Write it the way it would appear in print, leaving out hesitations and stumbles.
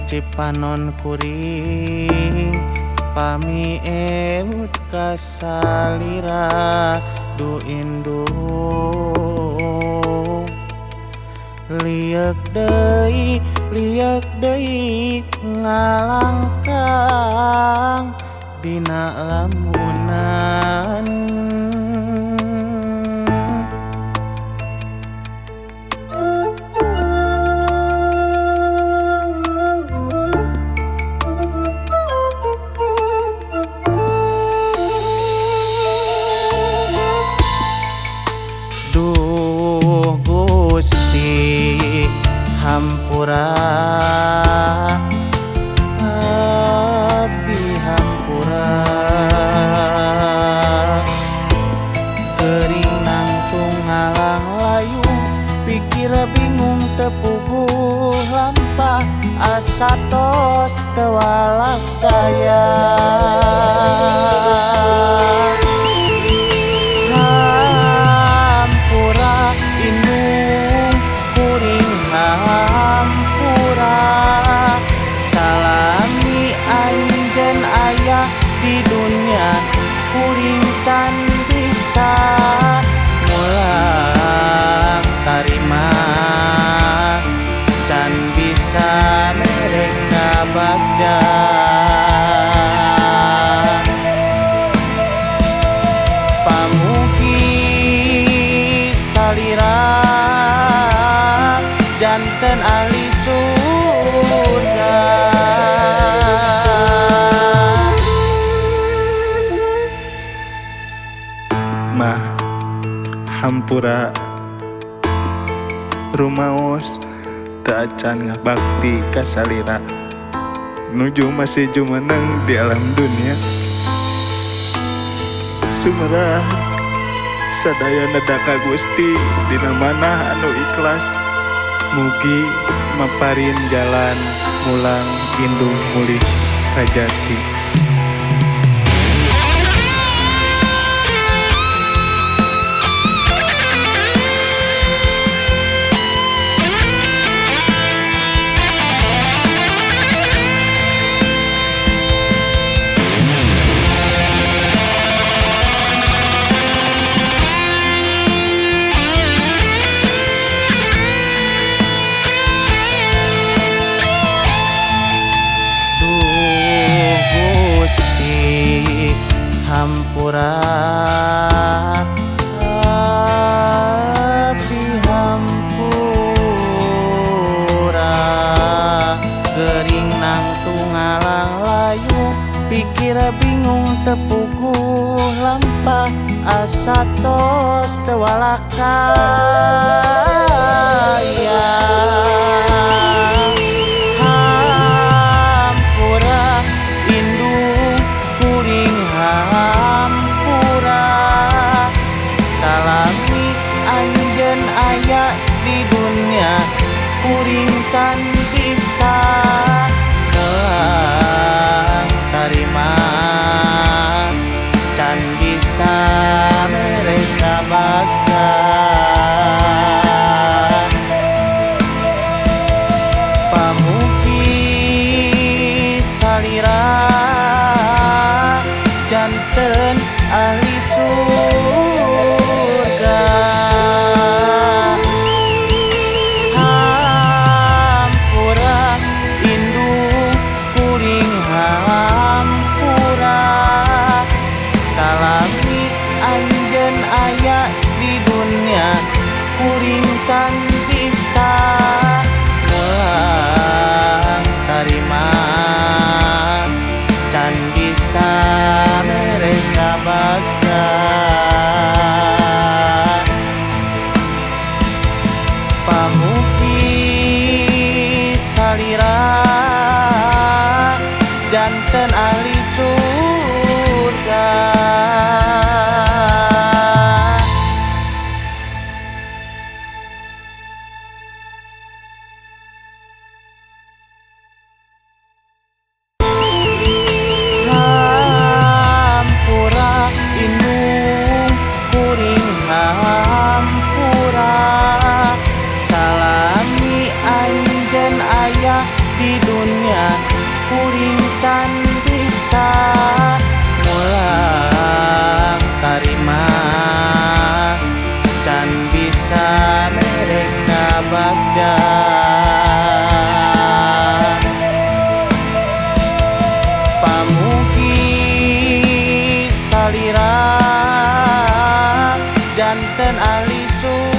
Cipanon kuring pami ewut kasalira du indung liek deui ngalangkang dina lamunan. Duh Gusti hampura abdi hampura geuring nangtung ngalang layu pikir bingung teu puguh lampah asa tos teu walak daya. Hampura indung kuring hampura salami anjeun aya di dunya kuring can bisa mulang tarima can bisa mere kabagja. Pamugi salira janten ahli surga. Mah hampura rumaos teu acan ngabakti ka salira nuju masih jumeneng di alam dunia. Sumerah sadayana ka Gusti dina manah anu ikhlas mugi maparin jalan mulang indung mulih kajati. Hampura abdi hampura geuring nangtung ngalang layu pikir bingung teu puguh lampah asa tos teu walakaya. Hampura indung kuring hampura salami anjeun aya di dunya kuring can bisa melang tarima can bisa mere kabagja. Pamugi salira janten ahli surga. Hampura indung kuring hampura salami anjeun aya di dunya kuring can bisa mulang tarima can bisa mere kabagja. Pamugi salira janten ahli surga. ahli surga.